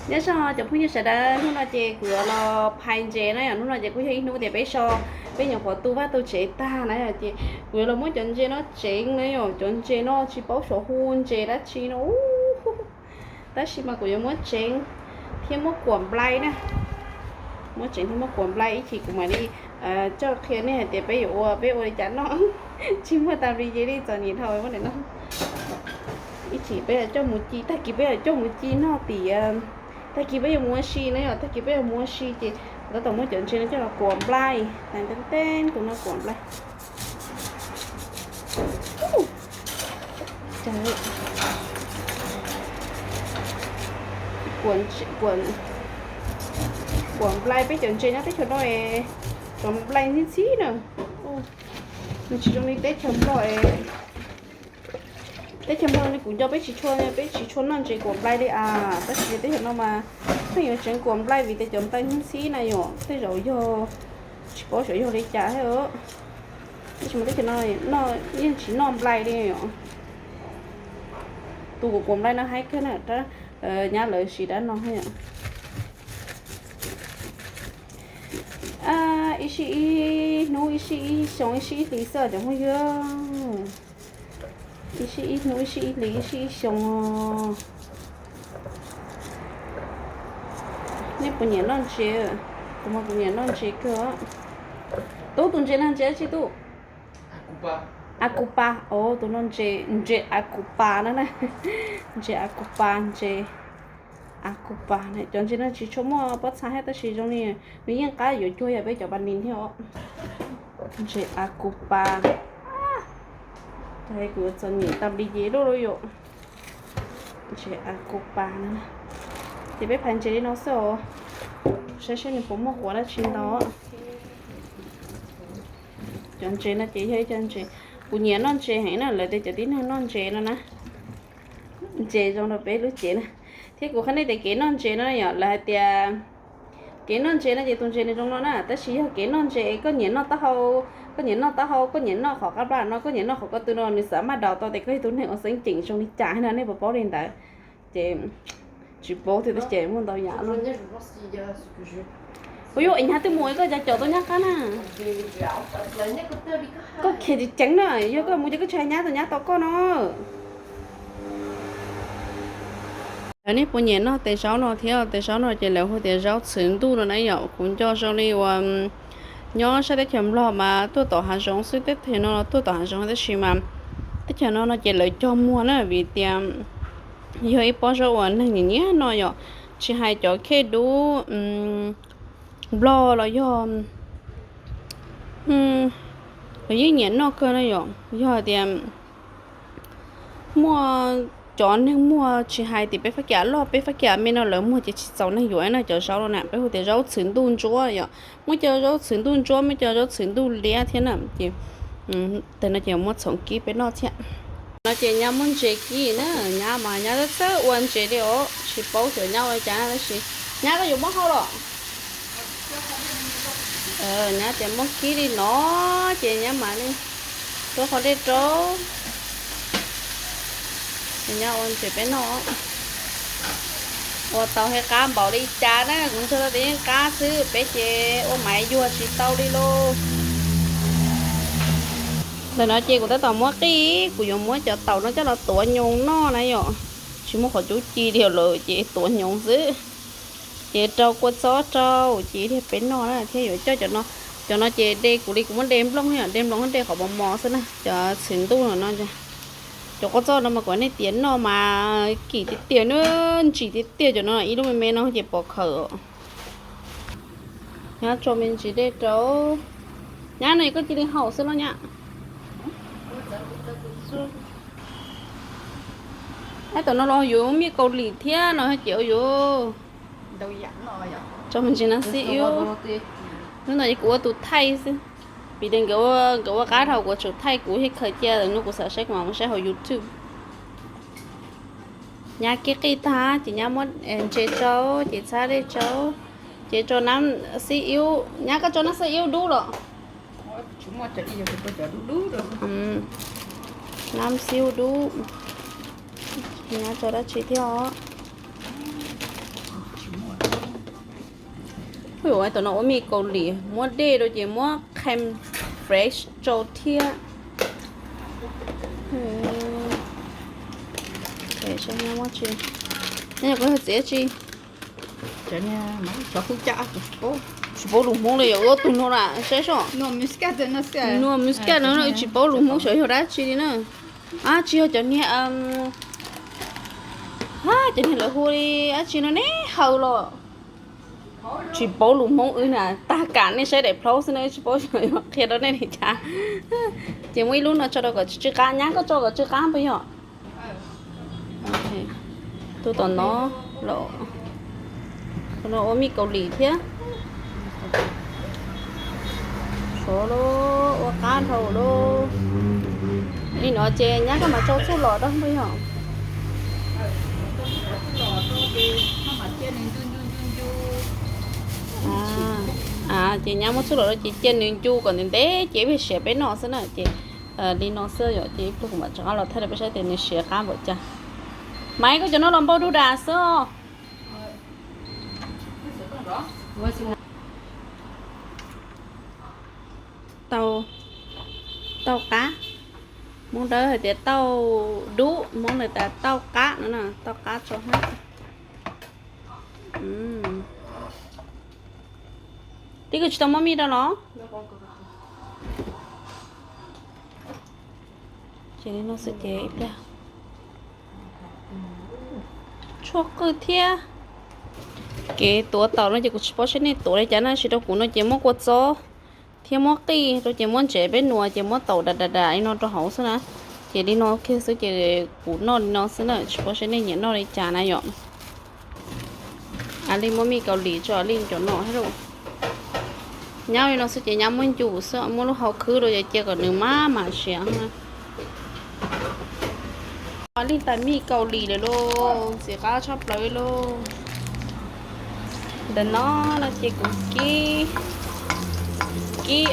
Nyob zoo cov phooj ywg sawv daws, hnub no ces kuv yuav los phais ntses na yom. Hnub no ces kuj yog ib hnub tias peb so, peb nyuam qhuav tu vaj tu tsev tag na yom, ces kuv yuav los muab cov ntses no tsev na yom. Cov ntses no tsis paub xyov hu ntses dab tsi no, tab sis mas kuv yuav muab tsev thiab muab kuam nplai na. Muab tsev thiab muab kuam nplai ib chim kuv mam li coj qhia nej hais tias peb yuav ua peb ua li cas noj. Tsis muaj tas li ces li txom nyem dhau no. Ib chim peb yuav coj mus ci, tag kis peb yuav coj mus ci noj tim, tag kis peb yuav mus ua si na yom, tag kis peb yuav mus ua si ces kuv tab tom muab cov ntses no coj los kuam nplai, teeb teeb tus no kuam nplai. Kuam nplai peb cov ntses nyob teb chaws no, cov nplai ntxhib ntxhib na. Nws tsis zoo li teb chaws Nplog. Teb chaws Nplog li kuv nco peb tsis tshua, peb tsis tshua noj ntses kuam nplai li as, tab sis teb chaws no mas pheej yuav tseev kuam nplai vim tias cov nplai ntxhib ntxhib na yom, tej zaum yog tsis paub xyov yog li cas thiab. Tab sis mas teb chaws no yeej tsis noj nplai li yom. Tus kuam kuam nplai no haib kawg na, nyab lawv siv dab no thiab yom. Ib sij ib hnub, ib sij ib xyoo, ib sij ib hlis xwb cov phooj ywg. Ib sij ib hnub, ib sij ib hlis, ib sij ib xyoo. Nej puas nyiam noj ntses? Kuv mas kuv nyiam noj ntses kawg. Tub, tus ntses no ntses dab tsi tub? A kuv pa, o, tus no ntses, ntses a kuv pa no na. Ntses a kuv pa, ntses a kuv pa na. Cov ntses no tsis tshua muaj pob txha thiab tab sis zoo li nws yeej qab yuav cuag yam peb cov pa nis thiab os. Ntses a kuv pa. Kuv txom nyem tas li ces lub lub yom. Ntses a kuv pa na. Ces peb phais ntses li no xwb os. Saib seb nws puas muaj quav dab tsi ntau. Cov ntses no ces yog ib co ntses, kuv nyiam noj ntses heev na, lawv tias cov tib neeg noj ntses no na, ntses zoo rau peb lub cev na. Thiab kuv qhia nej tias kev noj ntses no yom, lawv hais tias kev noj ntses no ces tus ntses nws zoo no na, tab sis yog kev noj ntses koj nyiam noj taub hau, koj nyiam noj taub hau, koj nyiam noj qhov qab nplaj no, koj nyiam noj qhov ko tw no, nws xav maj daus tau tias koj yog tus neeg ua xeeb ceem zoo li cas no, nej puas paub li ntawd. Ces tsis paub thiab tab sis muaj ntau yam li. Ua yuav es nyab twb mus es koj cas caum tau nyab qab na? Koj khiav ceev ceev na, yog koj mus ces koj tsis hais nyab tau nyab tau koj no. Nej puas nyiam noj tes zaub no thiab? Tes zaub no ces lawv hu tias zaub txhwv ntuj no na yom. Kuv nco zoo li uas nyob sab teb chaws Nplog mas tuaj tom hav zoov xwb, teb chaws no tuaj tom hav zoov tab sis mas teb chaws no no ces lawv cog muag na vim tias yog ib pob zaub uas neeg nyiam nyiam noj yom. Tsis hais cov khej dub Nplog los yog, lawv yeej nyiam noj kawg na yom. Yog tias muaj cov neeg muag tsis hais tias peb fab kis loj peb fab kis me no lawv muag ces tsis txaus neeg yuav na cov zaub no na, peb hu tias zaub txhwv ntuj ntsuab yom. Muaj cov zaub txhwv ntuj ntsuab, muaj cov zaub txhwv ntuj liab thiab na. Ces tes no ces muab txhoov kib peb noj thiab. No ces nyab muab ntses kib na, nyab mas nyab txawj txawj ua ntses li os, tsis paub xyov nyab ua li cas tab sis nyab koj yuav muab hau los. Nyab tias muab kib li no ces nyab mam li rau qhov dej rau. Nyab ua ntses peb noj. Ua tau thiab qab npaum li cas na, kuv ntshe tias yeej qab xwb, peb ces ua maiv yuag tsis tau li lauj. Ntawm no ces kuv tab tom muab qij, kuv yuav muab cov taum no coj los tuav nyoos noj na yom. Tsis muaj qhov cub ci li lawm ces tuav nyoos xwb. Ces rau kua txob rau ces peb noj na thiab yuav coj cov no. Cov no ces de kuv li kuv muab de nplooj yom, de nplooj de qhov mos mos xwb na, cov txhwv ntuj no no. Cov kua txob no mas kuv nej tiav noj mas kim tiag tiag na, ntsim tiag tiag, cov no ib lub me me no ces pom khawm. Nyab tso me ntsis dej rau. Nyab no koj cia li haus xwb los nyab. Ab, tam no los yuav miaj Kaus Lim thiab no ces ua yuav. Tso me ntsis no xib ib. Hnub no ces kuv ua tus thaij xwb, vim tias nkawd ua qab dhau kuv tsum thaij, kuv thiaj khaws cia, hnub kuv xav saib kuv mam mus saib hauv YouTube. Nyab kib qij tag ces nyab muab ntses rau, ces txhab dej rau, ces rau nab xib ib. Nyab koj tso nab xib ib dub los? Nab xib ib dub. Nyab tso dab tsi thiab os? Ua tom no ua mij Kaus Lim, muab dej rau ces muab crème fraîche rau thiab. Txiv tsi, tsis paub lus Hmoob li, yog ua tus no na, saib soj. Nua muscat no na, tsis paub lus Hmoob xyov yog dab tsi li na. Ab, tsis yog cov niag, cov niag lawv hu li dab tsi no ne, haw los. Tsis paub lus Hmoob wb na, tag kam nej saib daim plaub xwb na, tsis paub xyov yuav qhia rau nej li cas. Ces muab ib lub no tso rau kom tsw qab, nyab koj tso kom tsw qab puas yog? Tuaj tom no los, no ua mij Kaus Lim thiab. Sov lauj, ua qab dhau lauj. Li no ces nyab koj mam tso txuj lom rau puas yog? Ces nyab muab txuj lom rau ces cia nws ncu kom ntev ntev ces ib pliag siav peb noj xwb na. Ces li no xwb yom, ces ib pliag kuv mam rov qab los thaij rau peb saib tias nws siav qab npaum cas. Maiv, koj cov no los npau dug das xwb os. Tau, tauj qab, Hmoob Dawb hais tias tauj dub, Hmoob Dawb tas tauj qab no na, tauj qab tso hab. Tib koj tsis tau muab mij rau los? Ces li no xwb ces ib pliag tshuaj qwj thiab. Kev tuav taum no ces kuv tsis paub seb nej tuav li cas na, tab sis rau kuv no ces muab kua txob thiab muab qij rau ces muab ntsev peb nua ces muab taum dam dam dam li no rau hauv xwb na. Ces li no kiag xwb ces kuv noj li no xwb na, tsis paub seb nej nyiam noj li cas na yom. Li muab mij Kaus Lim tso li cov no thiab lauj. Nyab li no xwb ces nyab muab ncu xwb, muab lub hau khwb rau ces cia kom nws maj mam siav. Li tas mij Kaus Lim lawm lauj, ntxim qab tshaj plaws li lauj. Ntawm no no ces kuv kib, kib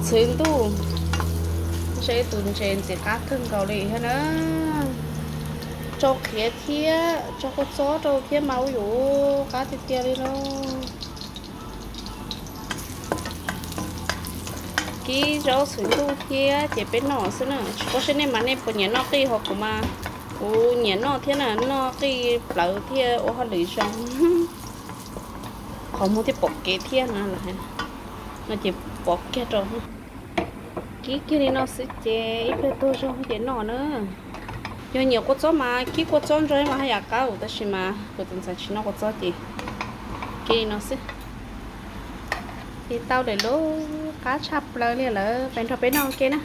txhwv ntuj, saib tus ntses ntxim qab kawg nkaus li thiab na. Tsau qhiav thiab tsau kua txob rau thiab mas ua yuav qab tiag tiag li lauj. Kib zaub txhwv ntuj thiab ces peb noj xwb na. Tsis paub seb nej mas nej puas nyiam noj qij, ho kuv mas kuv nyiam noj thiab na, noj qij plawv thiab ua hauj lwm zoo. Qhov muag thiaj pom kev thiab no, no ces pov kiag rau. Kib kiag li no xwb ces ib pliag tuag zog ces noj na. Yog nyiam kua txob mas kib kua txob ntso mas haj yam qab, tab sis mas kuv tus ntxhais tsis noj kua txob ces kib li no xwb. Ces tau lawm lauj, qab tshaj plaws li lawm, peb nrog peb noj ua ke na.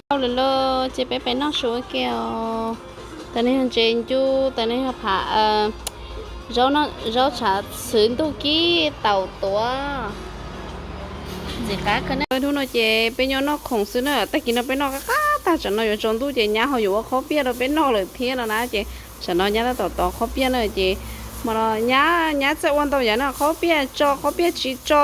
Tau lawm lauj, ces peb peb noj su ua ke os. Tam no yog ntses ncu, tam no yog phav, zaub tshav txhwv ntuj kib taum tuav. Ntxim qab kawg na. Hnub no ces peb nyob noj khoom xwb na, tag kis no peb noj qab qab tag, tsam no yuav tsaus ntuj ces nyab ho yuav ua qhob piaj rau peb noj lawm thiab no na, ces tsam no nyab tab tom tov qhob piaj na, ces hmo no nyab, nyab txawj ua ntau yam na, qhob piaj tso, qhob piaj tsis tso,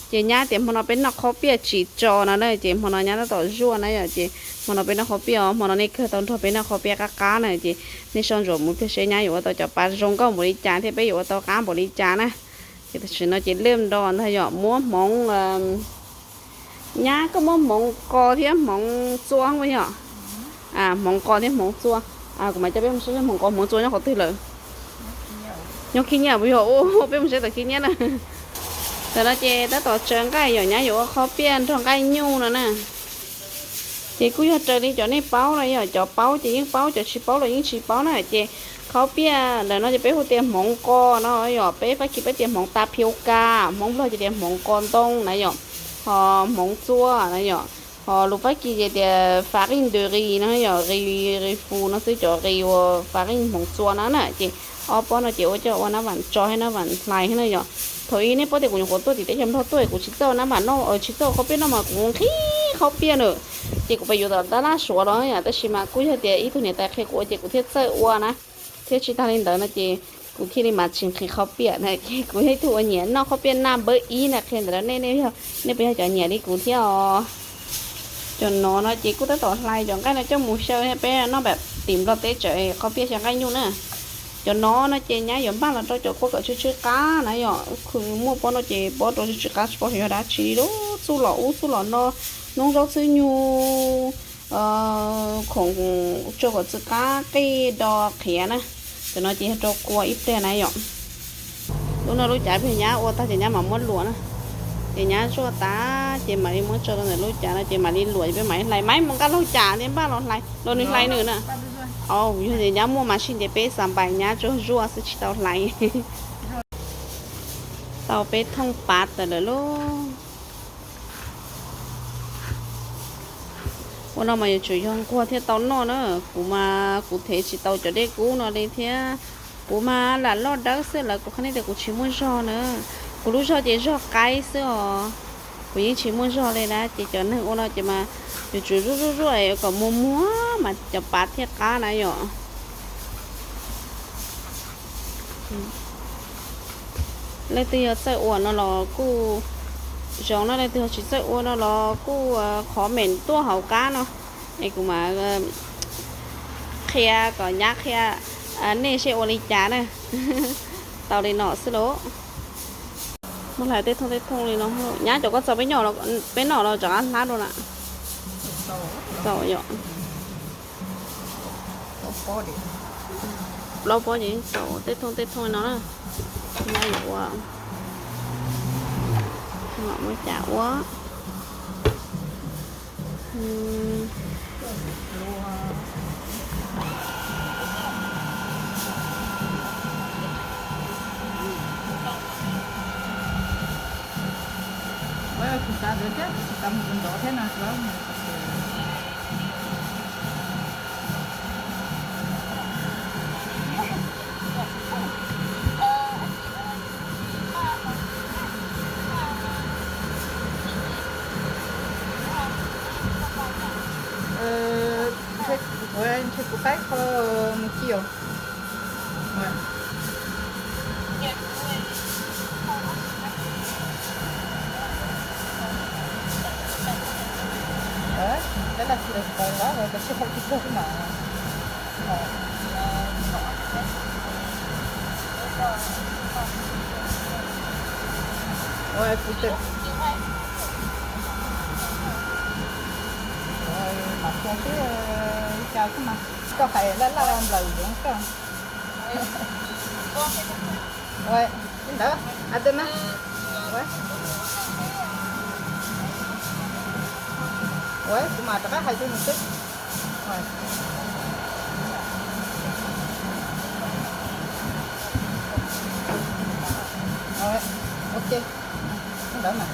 ces nyab tias hmo no peb noj qhob piaj tsis tso no na, ces hmo no nyab tab tom zuaj na yom, ces hmo no peb noj qhob piaj os, hmo no nej kawg tau nrog peb noj qhob piaj qab qab na, ces nej soj ntsuam mus pliag seb nyab yuav ua tau cov pa zoo nkauj npaum li cas thiab peb yuav ua tau qab npaum li cas na. Ces tam sim no ces lej nro ntag yom, muab hmoov, nyab koj muab hmoov qos thiab hmoov txua puas yog? Hmoov qos thiab hmoov txua. Kuv mam coj peb mus saib hmoov qos hmoov txua nyob qhov twg lawm. Nyob khib nyiab puas yog? Peb mus saib tom khib nyiab na. Tam no ces tab tom tsaws nqaij yom, nyab yuav ua qhob piaj nrog nqaij nyuj no na. Ces kuj yog raws li cov nej paub no yom, cov paub ces yeej paub, cov tsis paub los yeej tsis paub na. Ces qhob piaj ntawm no ces peb hu tias hmoov qos no yom, peb Fab Kis peb tias hmoov tapioca, Hmoob Nplog ces tias hmoov qos ntoo na yom, ho hmoov txua na yom, ho lus Fab Kis ces tias farine de riz no yom, riz, riz fu no xwb, cov riz uas farine hmoov txua no na. Ces ob pob no ces ua coj ua nab vam tso thiab nab vam hlais thiab na yom. Thaum ub nej paub tias kuv nyuam qhuav tuaj tim teb chaws Nplog tuaj, kuv tsis txawj ua nab vam noj, tsis txawj ua qhob piaj noj mas kuv nqhis qhob piaj na. Ces kuv pheej yuav tom tab laj Suav los yom, tab sis mas kuj yog tias ib tug niam tais qhia kuv ua ces kuv thiaj txawj ua na. Thiab tsis tag li ntawd no ces kuv thiaj li mas tsis nqhis qhob piaj na, ces kuv yog ib tug uas nyiam noj qhob piaj naj npawb ib na, qhia ntawd rau nej, nej puas yog cov nyiam li kuv thiab os. Cov no no ces kuj tab tom hlais cov nqaij no coj mus xyaw, peb noj pem tim Nplog teb tsev qhob piaj xyaw nqaij nyuj na. Cov no no ces nyab yuav npaj los rau cov kua kom tsw tsw qab na yom, khwv muaj pob no ces pob rau tsw tsw qab tsis paub xyov yog dab tsi li, txuj los ub txuj los no, noob zaub txhwb nyug, khoom tsua kom txw qab, qij do qhiav na. Cov no ces yog rau kua ib pliag na yom. Lub no lub cav plig nyab ua tag ces nyab mam muab luam na. Ces nyab zuaj tas ces mam li muab tso rau ntawm lub cav no ces mam li luam ces peb mam li hlais. Maiv mus nqa laug cav thiab npaj los hlais los nws hlais nws na. Yog ces nyab muaj mas sij ces peb xav npais nyab tsuag zuaj xwb tsis tau hlais. Tau peb thooj pav tawm lawm lauj. Ua no mas yuav tsum yog nquag thiaj tau noj na. Kuv mas kuv thev tsis tau cov dej kub no li thiab. Kuv mas lam loj dawb xwb lawv kuv qhia nej tias kuv tsis muaj zog na. Kuv lub zog ces zog qaib xwb os. Kuv yeej tsis muaj zog li na ces cov neeg ua no ces mas yuav tsum zuaj zuaj zuaj kom muag muag mas cov pav thiaj qab na yom. Leej twg yog txawj ua no los kuj zoo no, leej twg yog tsis txawj ua no los kuj comment tuaj hauv qab no es kuv mam qhia kom nyab qhia nej seb ua li cas na. Tau li no xwb lauj. Muab hlais tej thooj tej thooj li no. Nyab cov koj txog peb noj los rov qab hlab dua na. Tau yom. Plaub pob ces tau tej thooj tej thooj no na. Nyab yuav ua, muab cas ua. Kuv xav ntawd thiab, kuv xav mus ntov thiab no. Ntshe kuv qaib kho mus ci os. Lawv lam tsis tau tsis tau los koj tsis hau tsis tau mas. Ua kuv tseem mam xyuas seb li cas xwb mas koj hais laj laj nplaws yoov koj. Ua li ntawd, a tw na. Ua kuv mam rov qab hais rau nws xwb. Ok, li ntawd mas.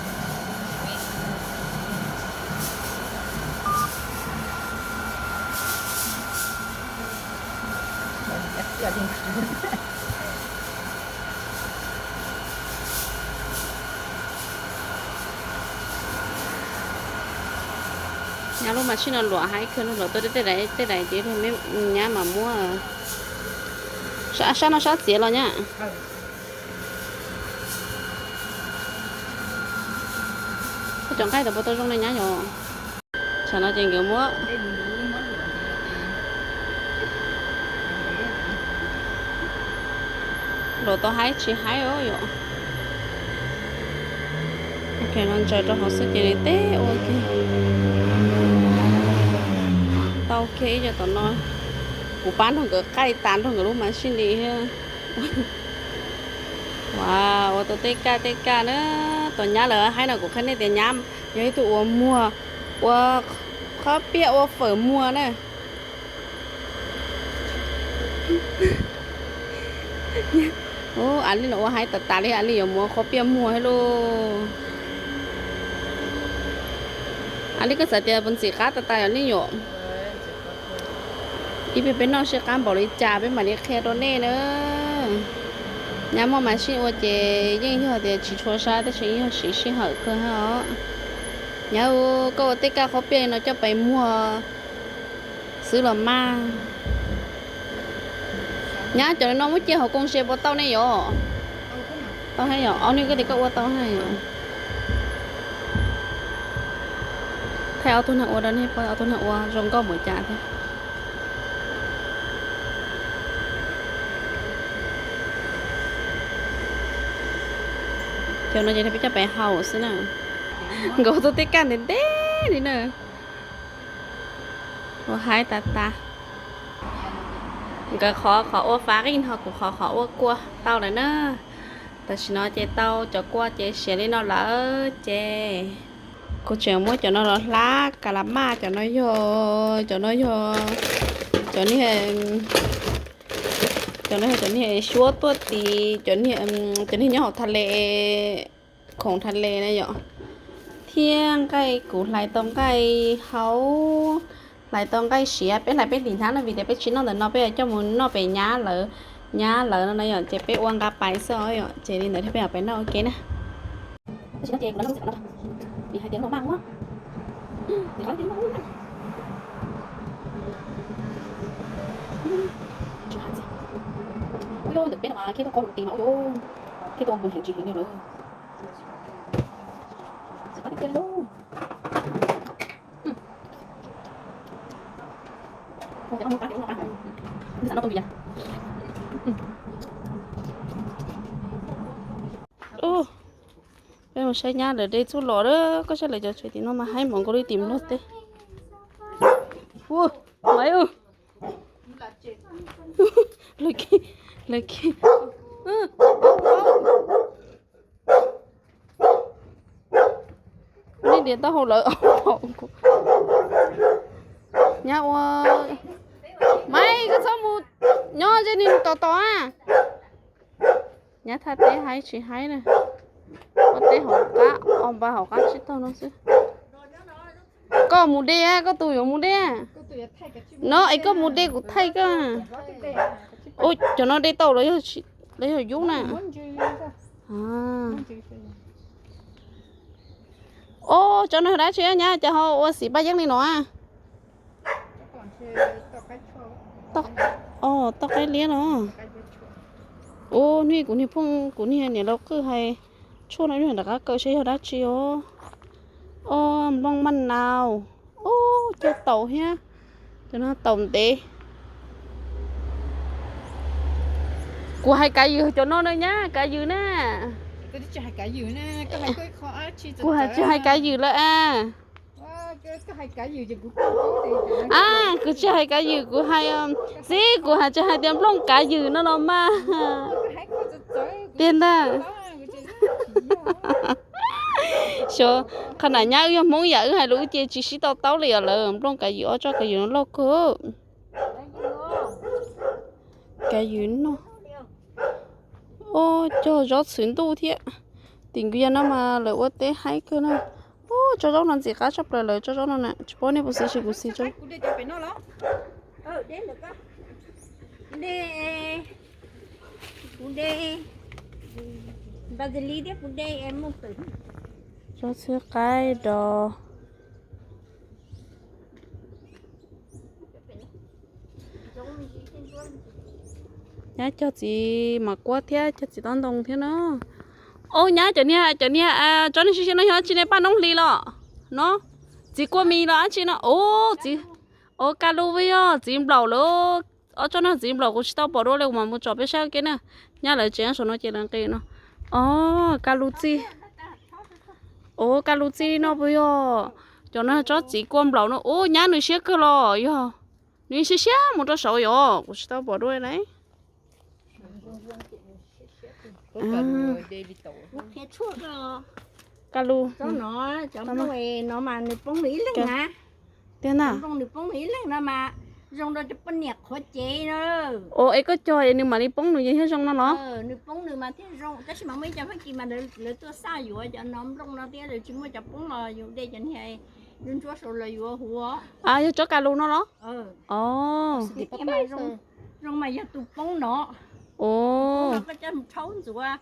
Nyab lub mas sij no luam haib kawg no, luam tau tej daim tej daim ces nyab mam muab. Sab no sab txiav los nyab. Koj cov nqaij tau puas tau zoo li nyab yom? Tsam no ces nkawd muab luam tau haib tsis haib os yom. Ntsaws rau hauv xwb ces nws teb ua kiag. Tau kiag ib co tom no. Kuv pab nrog nkawd qaij tas nrog nkawd lub mas sij li thiab. Ua, ua tau tej kaj tej kaj na. Tom nyab lawv haib no kuv qhia nej tias nyab yog ib tug ua muag, ua qhob piaj ua fawm muag na. Ua li los ua haib tas tas li, ua li yuav muab qhob piaj muag thiab lauj. Ua li koj xav tias puas ntxim qab tas tas yom nej yom? Ib pliag peb noj seb qab npaum li cas peb mam li qhia rau nej na. Nyab muaj mas sij ua ces yeej yog tias tsis tshua sab tab sis yeej yog siv sij hawm kawg os. Nyab, koj ua tej kaj qhob piaj li no coj pais muag xwb los mas. Nyab, cov no muab cia hauv koos se puas tau ne yom? Tau thiab yom, ob hnub koj tias koj ua tau thiab yom. Thaij ob tug neeg ua rau nej pom, ob tug neeg ua zoo nkauj npaum cas thiab. Cov no ces peb coj pem haus xwb na. Nkawd tus teb kaj ntev ntev li na. Ua haib tas tas. Nkawd qhov qhov ua fab qij no, kuv qhov qhov ua kua tau lawm na. Tam sim no ces tau cov kua ces siav li no lawm ces kuv tseem muab cov no los hlab ka la maj. Cov no yog, cov no yog, cov niag, cov no yog cov niag suab tuaj tis cov niag, cov niag nyob hauv thas les, khoom thas les na yom. Thiab nqaij, kuv hlais tau nqaij hau, hlais tau nqaij siav, peb hlais peb hlis hnab no vim tias peb tsis noj ntawm no, peb coj mus noj pem nyab lawv, nyab lawv no na yom, ces peb ua nqa pais xwb os yom, ces li ntawd thiab peb mam pais noj ua ke na. Tab sis no ces kuv lawv lub ntxim qhov no, vim hais tias no maj ua, ntxim qhov no, ntawm peb no mas thiab tuaj kho lus tis mas ua, thiab tuaj mus heev tsis heev li lawm. Ub, peb mus saib nyab lawv de txuj lom a, koj saib lawv cov tsev tim no mas haib npaum nkaus li tim Nplog teb. Ua, maiv, lawv, lawv, nej diav taub hau lawm. Nyab ua, Maiv, koj txhob mus nyob ze niag tos tos a. Nyab thaj teb haib tsis haib na. Koj teb hauv qab, o npa hauv qab tsib taug no xwb. Koj mus de, koj tus yuav mus de. No es koj mus de kuv thaij koj. Ua cov no de tau los yog yub na. O, cov no dab tsi nyab, cas ho ua xim paj yeeb li no a? Toj qaib liab no. Ua, hnub kuv niag phooj, kuv niag niam laus qwj hais tshuaj no nram qab kaw seb yog dab tsi os. O, nplooj maj nau. O, cog taum thiab. Cov no taum ntev. Kuv hais kav ywm cov no na nyab, kav ywm na. Kuv hais tsis hais kav ywm lawm a. A, kuv tsis hais kav ywm, kuv hais, txiv, kuv hais tsis hais tias nplooj kav ywm no los mas. Tiag ntag. Xyov, qhov nam nyab wb yog Hmoob yam wb hais lus wb ces tsis sib tau taub li os lawm. Nplooj kav ywm, ob tsob kav ywm no loj kawg. Kav ywm no. O, cog zaub txhwv ntuj thiab. Tim Nkuya no mas lawv ua teb haib kawg na. O, tsob zaub no ntxim qab tshaj plaws lawv tsob zaub no na, tsis paub nej puas xis tsis kuv xis tsob. Tsob txhwb qaib dos. Nyab cog txiv mam kuab thiab cog txiv tob ntoo thiab na. O, nyab cov niag, cov niag, tsob niag siab siab no yog dab tsi ne, paj noob hli los no? Txiv kua mis los dab tsi no? O, txiv, o, ka lus yog txiv nplaum lawm. Ob tsob no txiv nplaum kuv tsis tau pom dua li, kuv mam mus tsom peb saib ua ke na. Nyab lawv tsev saum no ces lawv nqis no. O, ka lus txij. O, ka lus txij no puas yog? Cov no tsob txiv kua nplaum no. U, nyab nws siab kawg los yog? Nws siab siab mus rau saud yom, kuv tsis tau pom dua li. Ka lus. Tiag na. Nws poob nws ib leeg no mas zoo rau cov poj niam qhuav cev. O, es koj cog es nws mam li poob nws ces thiaj zoo no los? Nws poob nws mas thiaj zoo, tab sis mas muaj ib co Fab Kis mas lawv tuaj xaj yuav cov no nplooj no thiab lawv tsis muaj cov poob los yus de cov niag ntsuab saud los yuav huv. Yog tsob ka lus no los? O, zoo mas yog tus poob no. O, koj coj rhaub ntxuav,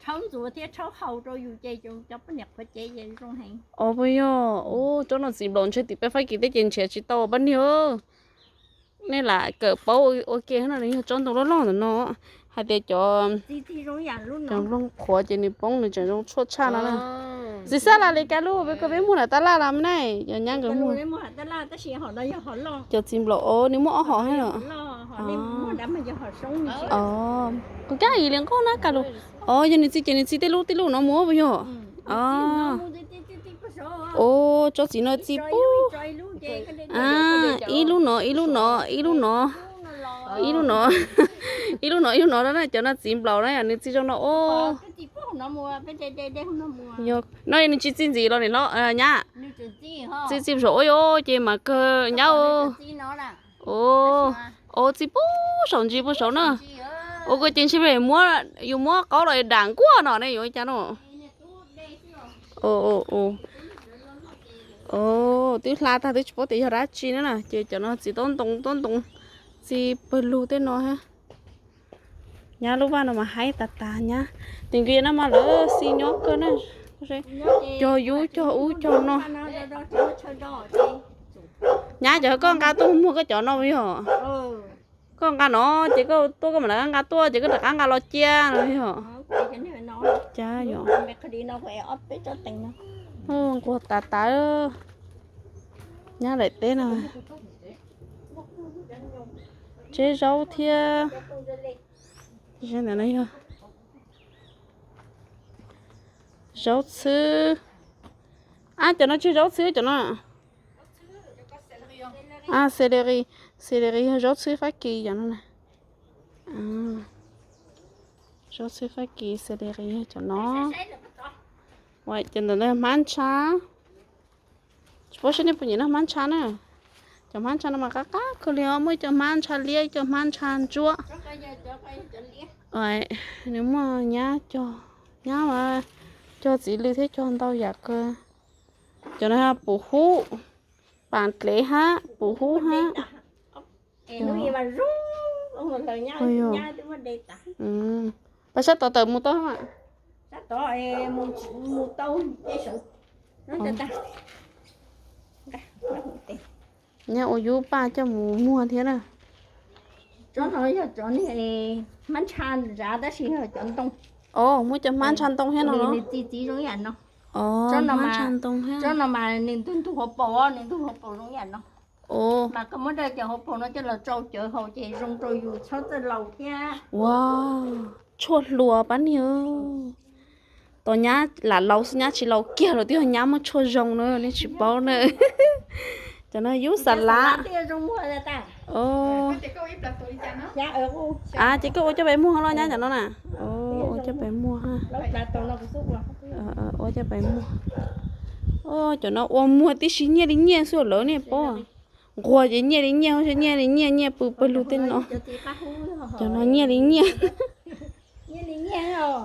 rhaub ntxuav thiab rhaub haus rau yus ces cov poj niam qhuav cev ces zoo heev. O, puas yog? U, tsob no txiv nplaum ntshe tim peb Fab Kis teb ces nrhiav tsis tau pab niag. Nej lam kawm paub ua ke no, nws yog tsob ntoo loj loj ntawm no, hais tias cov, cov nplooj qhuav ces nws poob nws tseem zoo tshuaj tshaj no na. Txiv xab las li ka lub peb ko peb muag nram tab laj los me na, cov nyab nkawd muag. Cov txiv nplaum os, nws muaj ob hom thiab los? Os, kuv kab yim li nqoj na ka lus. Os, yog nws txi ces nws txi tej lub tej lub no mus puas yog? Os, tsob txiv no txi pub. Ib lub no, ib lub no, ib lub no, ib lub no, ib lub no, ib lub no na, cov no txiv nplaum na, nws txi zoo no os. No nws tsis txi ntxiv los nim no nyab? Txi txi saum ua ces mas kawg nyab. Os, txi pub saum ntsis puag saum na. Ua koj ces ntshe yus muab qaub los dam nkuaj no ne yuav cas no. Twb hla tag twb tsis paub tias yog dab tsi na na, ces cov no txiv tob ntoo tob ntoo, txi pawg lug tej no. Nyab lub vaj no mas haib tas tas nyab. Tim nkawd no mas lawv xi nyob kawg na. Cog yub cog ub cog no. Nyab, cov koj nqa tuaj muag koj cov no yog? Koj nqa no ces koj tuaj koj mam li nqa tuaj ces koj rov qab nqa los cia no yog? Cas yog? Nquag tas tas. Nyab daim teb no, tseb zaub thiab. Ntawm no yog zaub txhwb. Ab, cov no tsis zaub txhwb cov no. Celery, celery yog zaub txhwb Fab Kis cov no na. Zaub txhwb Fab Kis, celery yog cov no. Ces ntawm no hmab ntsha. Tsis paub seb nej puas nyiam noj hmab ntsha na. Cov hmab ntsha no mas qab qab kawg li os, muaj ib co hmab ntsha liab, ib co hmab ntsha ntsuab. Nws muaj nyab cog, nyab mas cog txiv lws thiab cog ntau yam kawg. Cov no pum hub, pam dlev hab, pum hub hab. Pas sab tod tawm mus tau. Nyab ua yub paj coj mus muag thiab na. Os, muaj cov hmab ntsha ntoo thiab no los? Os, hmab ntsha ntoo thiab. Ua, tshuaj hluas pab niag. Tos nyab lam laus xwb, nyab tsis laus kiag los twb yog nyab muaj tshuaj zoo na, nej tsis paub na. Cov no yub xas lav. Ces koj ua coj pais muag los nyab cov no na. Ua coj pais muag. Ua coj pais muag. Cov no ua muag tib si nyiaj li nyiaj xwb lawv nej paub. Nquag ces nyiaj li nyiaj, nyiaj li nyiaj, nyiaj pw pawg lug tej no. Cov no nyiaj li nyiaj.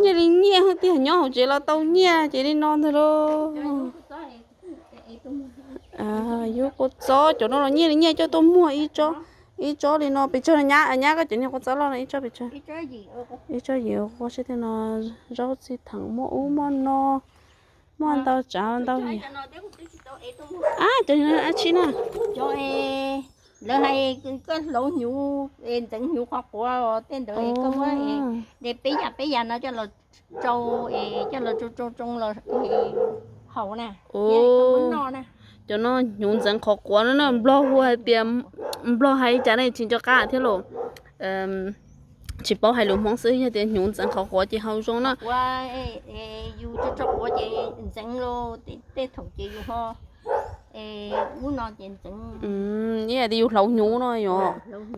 Nyiaj li nyiaj tiag, nyob hauv tsev los tau nyiaj ces li no ntag lauj. Yub kua txob cov no los nyiaj li nyiaj coj tuaj muag ib tsob, ib tsob li no pes tsawg nyab, nyab koj cov niag kua txob loj no ib tsob pes tsawg? Ib tsob yim ua seb tej no zaub txhwb theem muaj ub muaj no, muaj ntau tsav ntau yam. Ab, cov no dab tsi na? Lawv hais koj hlauv hnyuv, ntxeev hnyuv qhov quav tej ntawd koj muab de peb yam peb yam no coj los tsau, coj los tsau tsau tsau los haus na. Cov no hnyuv ntxeev qhov quav no na, Nplog hu hais tias, Nplog hais cas ne tsis nco qab thiab los. Tsis paub hais lus Hmoob xwb, yog tias hnyuv ntxeev qhov quav ces haus zoo na. Yus tsau tsau quav ces ntxeev los tej thaum ces yus ho ub no ces ntxeev. Ib yam tias yus hlauv hnyuv no yom.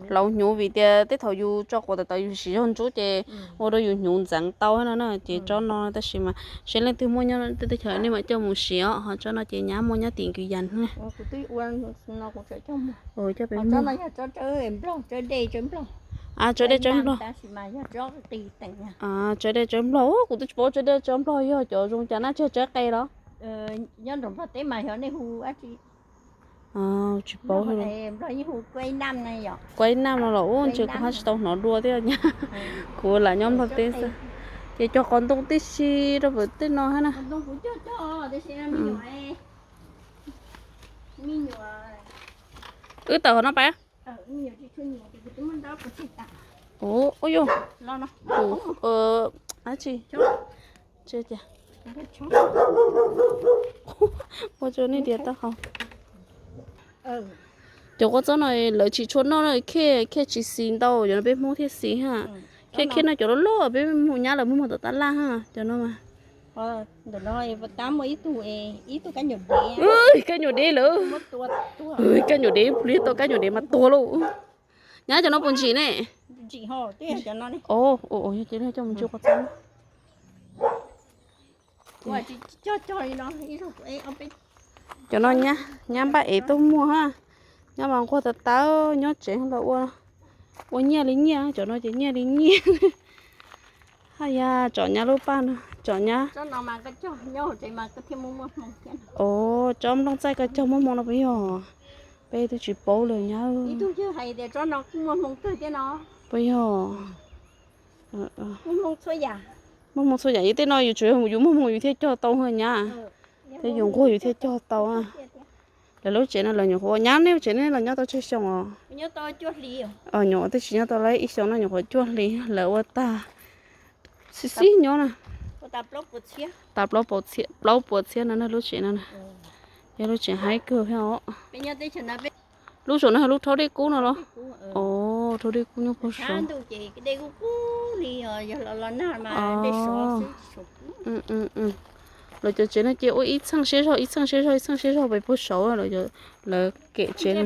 Hlauv hnyuv vim tias tej thaum yus tsau quav tas tas yus siv zog ntsuab ces ua rau yus hnyuv ntxeev tau no na. Ces tsob no tab sis mas seb leej twg muaj nyob teb chaws nej mam coj mus siv os, ho tsob no ces nyab muaj nyob tim kwv yas na. Cov dej tsawb nplog. Tsawb dej tsawb nplog. Tsawb dej tsawb nplog, kuv twb tsis paub tsawb dej tsawb nplog yog cov zoo cas na, tsawb qe los? Tsis paub. Kuaib nam no los ub ntshe kuv haj tsis tau hnov dua thiab nyab. Kuv lam nyob Nplog teb xwb. Ces cog qos ntoo tib si rau pem tej no thiab na. Wb tawm qhov no pais. Ua yog, dab tsi? Ua rau nej tias tau hau. Cov kua txob no lawv tsis tshua noj na, khej khej tsis xis ntau, cov no peb Hmoob thiaj xis ha. Khej khej no cov loj loj peb mus nyab lawv muag muag tom tab laj ha, cov no mas. Kab nyuam dev lawm. Kab nyuam dev, pliag tau kab nyuam dev mas tuag lauj. Nyab cov no puas ntsim ne? Yog ces coj mus ntsuj kua txob. Cov no nyab npaj ev tuaj muag ha. Nyob mas nquag tawv tawv, nyob tsev los ua nyiaj li nyiaj, cov no ces nyiaj li nyiaj. Haj yam tsom nyab lub paj no, tsom nyab. Os, tsob nplooj txaij koj cog muaj hmoo no puas yog? Peb twb tsis paub li nyab. Puas yog? Muaj hmoo txhua yam, yus tej no yus tsuas yus muaj hmoo yus thiaj cog tau nyab, thiab yus nquag yus thiaj cog tau. Lawv lub tsev no lawv nyuam qhuav, nyab nej lub tsev nej los nyob tau tsawg xyoo os? Nyuam qhuav twb tsis nyob tau lawm ib xyoo no, nyuam qhuav cuaj hli lawv ua tag. Xib xib nyob na. Tas plaub puas txhiab no na lub tsev no na. Yog lub tsev haib kawg thiab os. Lub saum no yog lub rhaub dej kub no los? Os, rhaub dej kub nyob puag saud. Los cov tsev no ces ua ib txheej siab zog, ib txheej siab zog, ib txheej siab zog pem puag saud lawv kem tsev.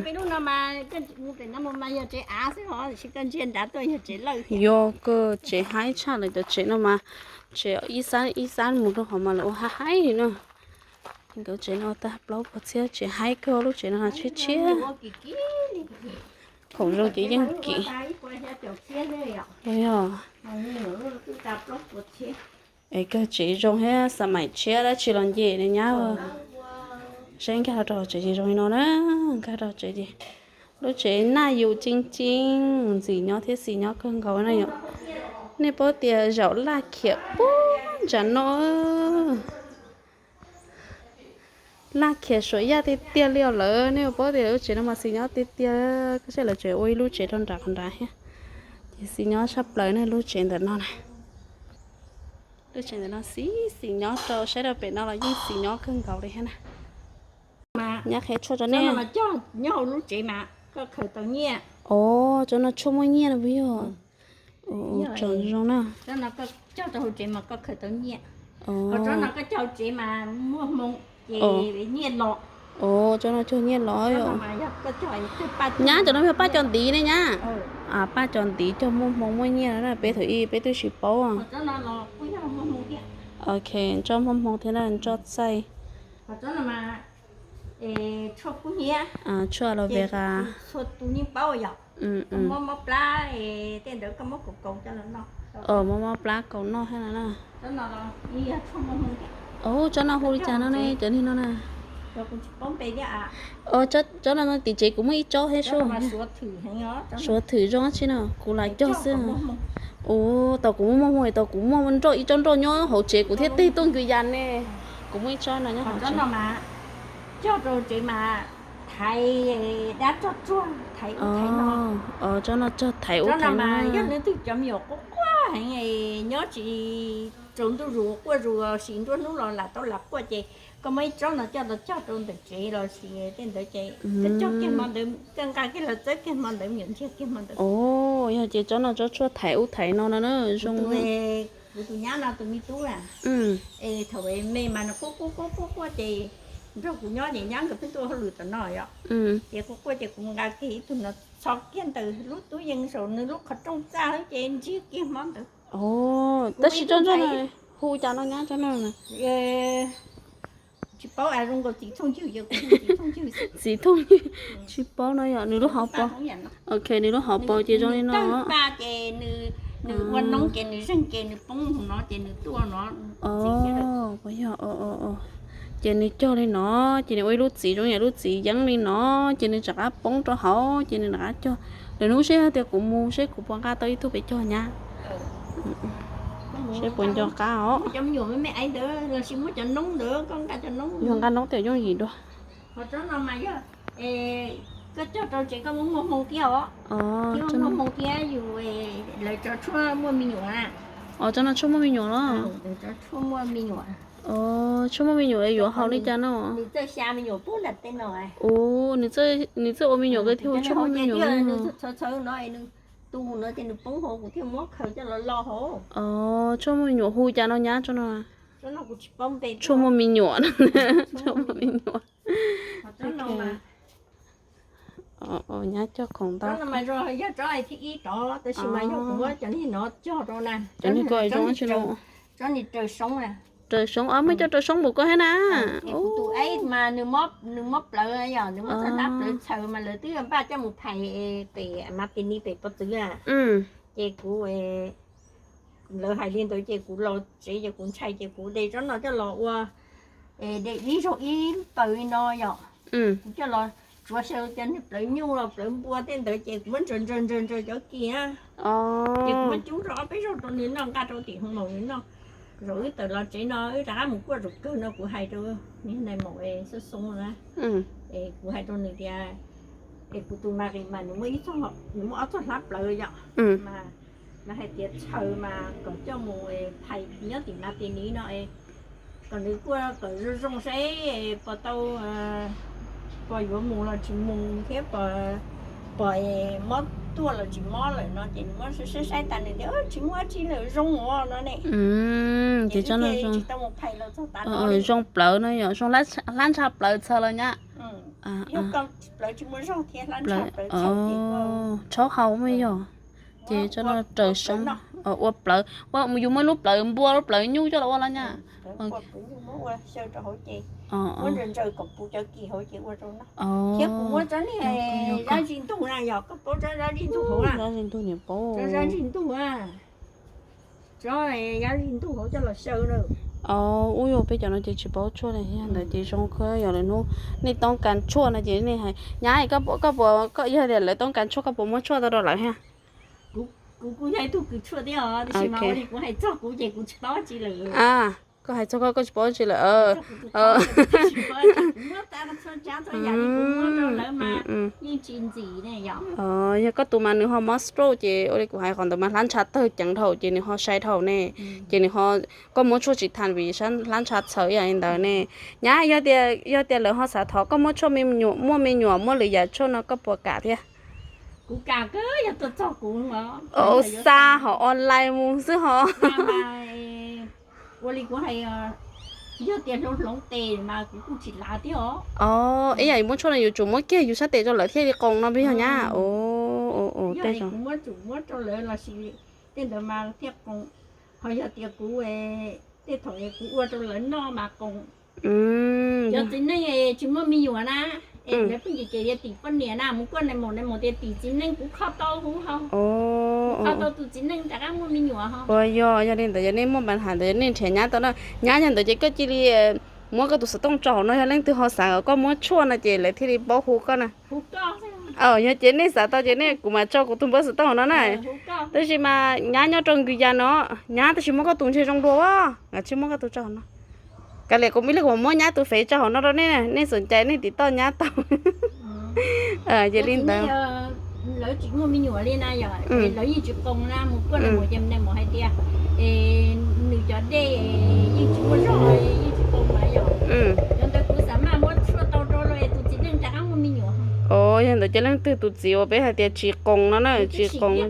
Yog kawg, tsev haib tshaj lawv cov tsev no mas, tsev ib xab ib xab mus rau qhov mas lawv ua haib haib li na. Nkawd tsev no tag plaub puas txhiab, tsev haib kawg, lub tsev no tshiab tshiab. Khoom zoo ces yeej kim. Yog es kawg tsev zoo thiab, xa maim tshiab dab tsi los nce ne nyab. Saib nkag los rau tsev ces zoo li no na, nkag rau tsev ces lub tsev naj yus ceeb ceeb, ntxim nyob thiab xis nyob kawg nkaus na yom. Nej paub tias zaum laj khiam puag nram no, laj khiam suav yaj tiag tiag li os lawm, nej paub tias lub tsev no mas xis nyob tiag tiag, koj saib lawv tsev ua ib lub tsev rau nram qhov nrad thiab, ces xis nyob tshaj plaws ne lub tsev ntawm no na. Lub tsev ntawm no xis xis nyob rau, saib rau pem no los yeej xis nyob kawg nkaus li thiab na. Nyab qhia tshuaj rau nej. Os, cov no tshuaj muaj nyiaj no puas yog? Tsom zoo na. Os, cov no cog nyiaj los yom. Nyab cov no yog paj cov ntiv ne nyab. Paj cov ntiv cog muaj hmoo muaj nyiaj na, peb thaum ub peb twb tsis paub. Ok, nroj muaj hmoo thiab na, nroj txaij. Tshuaj aloe vera. Muab mob plab kaus noj thiab na. Os, tsob no hu li cas no ne, cov niag no na? Tsob no tim tsev kuv muaj ib tsob thiab sub. Suav thwm zoo tsi no, kuv lam cog xwb. Ua tau kuv muaj muaj hmoo, tau kuv muaj nroj, ib tsob nroj nyob hauv tsev kuv thiaj teg tuaj ncua yas ne. Kuv muaj ib tsob no nyob hauv tsev. Cog rau tsev mas thaiv dab tsog tsuag, thaiv ub thaiv no. Tsob no cog thaiv ub thaiv no. Yog leej twg cov me nyuam quaj quaj heev, nyob tsis tsaus ntuj zus quaj zus, sis nruab hnub los lam tau lam quaj ces koj muab ib tsob no coj los cog rau ntawm tsev los sis tej ntawd ces koj cog kiag hmo ntawd, koj nqa kiag los txawb kiag hmo ntawd, me nyuam ntsiag kiag hmo ntawd. Yog ces tsob no tsob tshuaj thaiv ub thaiv no no na zoo. Kuv tus nyab no tus me tub na, es thaum me mas nws quaj quaj quaj quaj quaj ces nrog kuv nyob ces nyab nkawd pheej tuaj hauj lwm tom no yom. Ces quaj quaj ces kuv nqa kiag ib tug no txhos kiag ntawm lub tub yees saum nws lub qhov rooj txaj ces ntsiag kiag hmo ntawd. Tab sis tsob ntsuag no hu cas no nyab tsob no? Tsis paub, zoo nkaus txiv thooj ywg, txiv thooj ywg, tsis paub no yom, nws lub hauv paus. Ok, nws lub hauv paus ces zoo li no. Nws ua noob ces nws zeeg ces nws poob no ces nws tuaj no. Puas yog? Ces nws cog li no, ces nws ua ib lub txiv zoo yam lub txiv yeeb li no, ces nws rov qab poob rau hauv ces nws rov qab cog. Lwm hnub seb tias kuv mus seb kuv puas nqa tau ib tug pem cog nyab. Seb puas nco qab os. Yog nqa noob tias yooj yim dua. Os, tsob no tshuaj muaj me nyuam los? Tshuaj muaj me nyuam. Os, tshuaj muaj me nyuam yuav haus li cas no? Ua, nws txawj ua me nyuam thiaj hu tshuaj muaj me nyuam. Os, tshuaj muaj me nyuam hu cas no nyab tso no? Tshuaj muaj me nyuam. Tshuaj muaj me nyuam. Nyab coj khoom ntau. Cov niag ko zoo tsis no? Raws soob os, muaj coj raws soob npaum ko thiab na. Nws mob plawv, nws mob txog hlab plawv txhaws mas lawv twb npaj coj mus phais pem Matinis pem Pov Txwv. Ces kuv, lawv hais li ntawd ces kuv los tsev ces kuv ntshai ces kuv de tsob no coj los ua, de ib zaug ib paws li no yom. Kuv coj los tsuav xyaw cov niag plawv nyuj los plawv npua tej ntawd ces kuv muab ntsaws ntsaws ntsaws ntsaws cov kis na. Ces kuv muab cub rau ob peb zaug rau nws noj, nqa rau tim hoo maum nws noj. Zaum wb tawm los tsev no wb rov qab mus kuaj zaum kawg no kuv hais rau nais maum Xab Xoo na, es kuv hais rau nws tias, es kuv tus Mari mas nws muaj ob txoj hlab plawv yom, mas hais tias txhaws mas kom coj mus phais nyob tim Matinis no, kom nws kuaj kom zoo zoo seb puas tau, puas yuav mus los tsis mus thiab puas mob tuaj los tsis mob lawm no ces nws muab saib saib tas nws tias tsis muaj dab tsi lawm, zoo os no ne. Ces tsis tau mus phais los txog tav no. Zoo plawv no yom, zoo hlab ntsha plawv txhaws los nyab. Yog plawv tsis muaj zog thiab hlab ntsha plawv txhaws ces txhob haus mas yog. Ces tso no raws soob, ua plawv, yus muaj lub plawv npua lub plawv nyuj coj los ua los nyab. Muab ntsaws ntsaws kom puv cov kis hauv ces ua rau noj. Thiab kuv muab tsob niag zab zis ntug na, yog koj paub tsob zab zis ntug hauv na? Zab zis ntug niam paub. Tsob zab zis ntug na, tsob zab zis ntug hauv coj los xyaw na. Ub, yog peb cov no ces tsis paub tshuaj li thiab ntawd ces zoo kawg. Yog lwm hnub nej toob kas tshuaj no ces nej hais nyab, koj puas, yog tias lawv toob kas tshuaj koj puas muab tshuaj tau rau lawv thiab? Kuv kuj yog ib tug kws tshuaj thiab os, tab sis mas ua li kuv hais txog kuv ces kuv tsis paub tsi lawm. Koj hais txog koj, koj tsis paub tsi lawm. Yog koj tus mas nws ho mob stroke ces ua li kuv hais qhov ntawd mas hlab ntsha tawg ceev dhau ces nws ho sai dhau ne. Ces nws ho, koj muab tshuaj tsis tha vim hlab ntsha txhaws ib yam li ntawd ne. Nyab, yog tias lawv ho xav thov koj muab tshuaj me nyuam, muaj me nyuam muaj lwm yam tshuaj no koj puas kam thiab? Kuv kam kawg, yog tuaj txog kuv. Xa hom online mus xwb ho. Ua li kuv hais, yog tias hloov hloov tes mas kuv kuj tsis lav thiab os. Ib yam muab tshuaj no yuav tsum muab kiag yus sab tes rau lawv thiaj li qoos no peb yog nyab. Yog kuv muab tsum muab rau lawv los sis tej ntawd mas thiaj qoos. Ho yog tias kuv, tej thaum kuv ua rau lawv noj mas qoos. Cov txiv neej tsis muaj me nyuam na, es lawv pheej cem cem tias tim poj niam na, mus kuaj nais maum, nais maum tias tim txiv neej, kuv kho tau huv ho. Kuv kho tau tus txiv neej rov qab muaj me nyuam ho. Ua yog, yog li ntawd yog nej muaj npa has ntawd yog nej nrhiav nyab tau na. Nyab, yog ntawd ces koj cia li muab koj tus xov tooj tso hauv no, yog leej twg ho xav kom koj muab tshuaj no ces lawv thiaj li paub hu koj na. Yog ces nej xav tau ces nej, kuv mam tso kuv tus npawb xov tooj hauv no na. Tab sis mas nyab nyob rau Nkws Yas no, nyab, tab sis muab koj tus ntshe zoo dua, nkawd tsis muab koj tus tso hauv no. Kav liam, kuv ib leeg kuv muab nyab tus fev tso hauv no rau nej, nej xom cai nej tiv toj nyab tau. Ces li ntawd, lawv tsis muaj me nyuam li na yom, lawv yeej tsis qoos na, mus kuaj nais maum ces nais maum hais tias nws cov dej yeej tsis muaj zog, yeej tsis qoos na yom. Cov ntawd kuv xav maj muab tshuaj tau rau los tus txiv neej rov qab muaj me nyuam. Yog ntawd ces leej twg tus txiv uas peb hais tias tsis qoos no na, tsis qoos.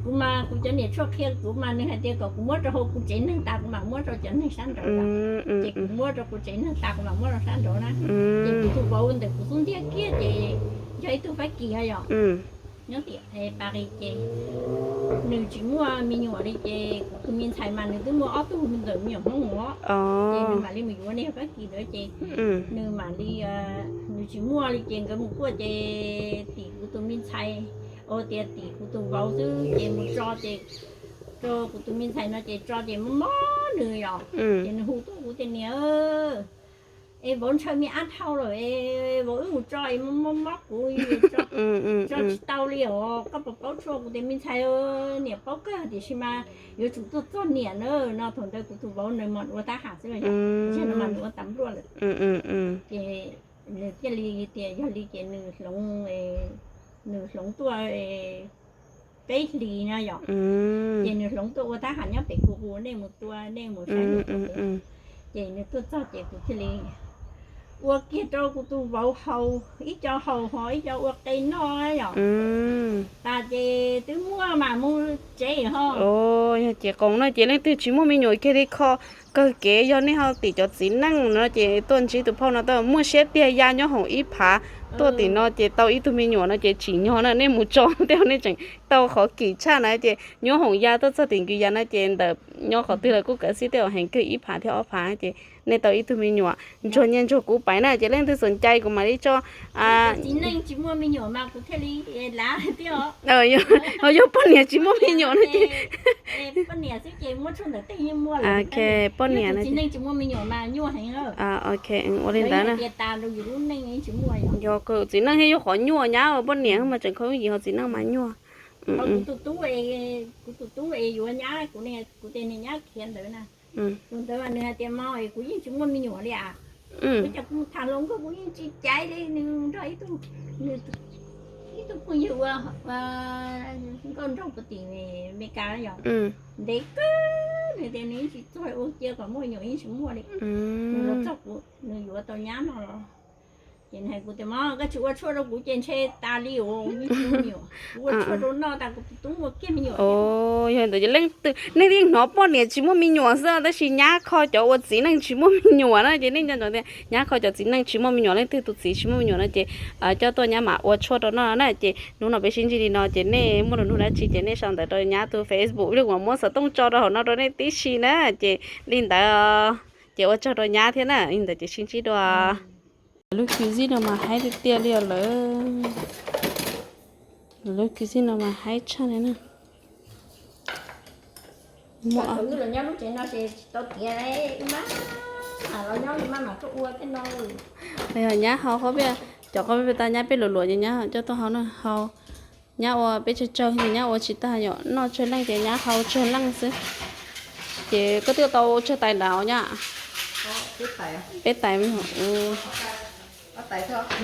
Kuv mas kuv cov niam tshuaj qhia kuv mas nws hais tias kom kuv muab rau hauv kuv tsev neeg tas kuv mam muab rau cov neeg sab nraud. Ces kuv muab rau kuv tsev neeg tas kuv mam muab rau sab nraud na. Ces kuv tus vauv ntawm kuv xub ntiag kiag ces yog ib tug Fab Kis yom, nyob tim Paris ces nws tsis muaj me nyuam li ces kuv tus me ntxhais mas nws twb muaj ob tug ntxawm me nyuam Hmoob os. Ces nws mam li mus yuav niag Fab Kis ntawd ces nws mam li, nws tsis muaj li ces nkawd mus kuaj ces tim kuv tus me ntxhais, ua tias tim kuv tus vauv xwb ces mus tso ces rau kuv tus me ntxhais no ces tso ces mob mob nws yom. Ces nws hu tuaj kuv tias niam, es vauv ntshaw me ab dhau lawm es vauv wb mus tso es mob mob kuv, tso tsis tau li os, koj puas paub tshuaj? Kuv tias me ntxhais, niam paub kawg tiam sis mas yuav tsum tuaj txog niam na no. Thaum ntawd kuv tus vauv nws mam ua tab ham xwb, nws mam ua tas npluaj lawm. Ces nws thiaj li tias yog li ces nws hloov, nws hloov tuaj peb hlis no yom. Ces nws hloov tuaj ua tab ham nyob pem kuv qus, nej mus tua, nej mus saib nws tua. Ces nws tuaj txog ces kuv thiaj li ua kiag rau kuv tus vauv haus ib co haus ho ib co ua qe noj yom. Tas ces twb muaj mam mus tsev ho. Yog ces qoos no ces leej twg tsis muaj me nyuam kiag li kho kawg kev, yog nej ho tim cov txiv neej no ces tuaj ntsib tus phauj no tau muaj siab tiag, ya nyob hoom ib phav tuaj tim no ces tau ib tug me nyuam no ces tsim nyog na, nej mus tso tej nej tseem tau qhov kim tshaj na ces nyob hoom ya tuaj txog tim nkws ya na ces ntawm nyob qhov twg los kuj kav xij tej heev kawg ib phav thiab ob phav ces nej tau ib tug me nyuam ntsuag nyiaj ntsuag kub pais na ces leej twg xom cai kuv mam li tso. Txiv neej tsis muaj me nyuam mas kuv thiaj li lav thiab. Ho yog poj niam tsis muaj me nyuam no ces poj niam, txiv neej tsis muaj me nyuam mas nyuaj heev. Ok, ua li ntawd na. Yog txiv neej thiaj yuav qhov nyuaj nyab, poj niam mas tseem kho yim ho txiv neej mas nyuaj. Kuv tus tub, kuv tus tub es yuav nyab, kuv tus niag nyab khiav ntawd na. Tus ntawd nws hais tias, Mog, kuv yeej tsis muaj me nyuam li as. Ua cas kuv mus tham hluas nkauj kuv yeej tsis caiv li, nws nrog ib tug, ib tug phooj ywg ua nkauj nraug puag tim Amelikas yom. Ntev kawg nws tias nws yeej tsis txog ua cia kom muaj me nyuam yeej tsis muaj li. Nws los txog kuv, nws yuav tau nyab no los ces nws hais kuv tias, Mog, koj tsis ua tshuaj rau kuv ces ntshe tas li os, yeej tsis muaj me nyuam. Kuv ua tshuaj rau noj tas kuv tus tub muaj kiag me nyuam. Yog ntawd ces leej twg nej yeej hnov poj niam tsis muaj me nyuam xwb tab sis nyab kho cov ua txiv neej tsis muaj me nyuam na ces nej nco ntsoov tias nyab kho cov txiv neej tsis muaj me nyuam, leej twg tus txiv tsis muaj me nyuam no ces coj tuaj nyab mam ua tshuaj rau noj na. Ces hnub no peb sib ntsib li no ces nej muaj lus nug dab tsi ces nej sau ntawv rau nyab tus Facebook, ib pliag kuv mam muab xov tooj tso rau hauv no rau nej tib si na. Ces li ntawd ces ua tsaug rau nyab thiab na, li ntawd ces sib ntsib dua. Lub kwv zib no mas haib tiag tiag li os lawm. Lub kwv zib no mas haib tshaj li na. Nyab hau qhob pia, cov qhob pia tas nyab peb luam luam ces nyab coj tuaj hau na, hau. Nyab ua peb tsawg tsawg ces nyab ua tsis tag, yog noj tsawg leej ces nyab hau tsawg leej xwb. Ces koj twb tau tsawg tais nrad nyab? Peb tais.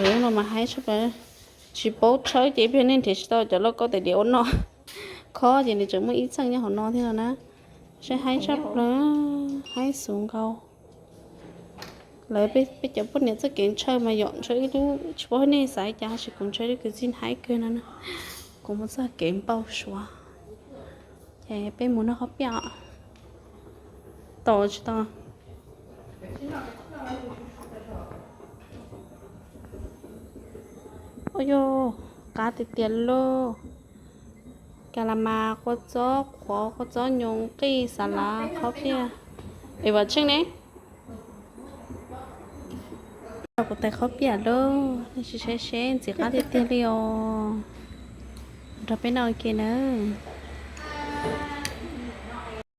Lub no mas haib tshaj plaws. Tsis paub tshawb ces ib pliag nej nrhiav tsis tau cov lauj kaub tais diav ua noj. Khob ces nws tseem muaj ib txheej nyob hauv no thiab no na. Saib haib tshaj plaws, haib xuv nkaus. Lawv peb cov poj niam txoj kev ntshaw mas yom, ntshaw ib lub, tsis paub nej xav cas tab sis kuv ntshaw ib lub kwv zib haib kawg no na. Kuv mus txoj kev npau suav. Ces peb mus noj qhob piaj. Tau tsis tau? Ua yog qab tiag tiag lauj. Ka la mas, kua txob qhuav, kua txob nyoos, qij, xas lav, qhob piaj. Es vam tsheej ne, kuv tais qhob piaj lauj, nej sim saib seb ntxim qab tiag tiag li os. Nrog peb noj ua ke nawb.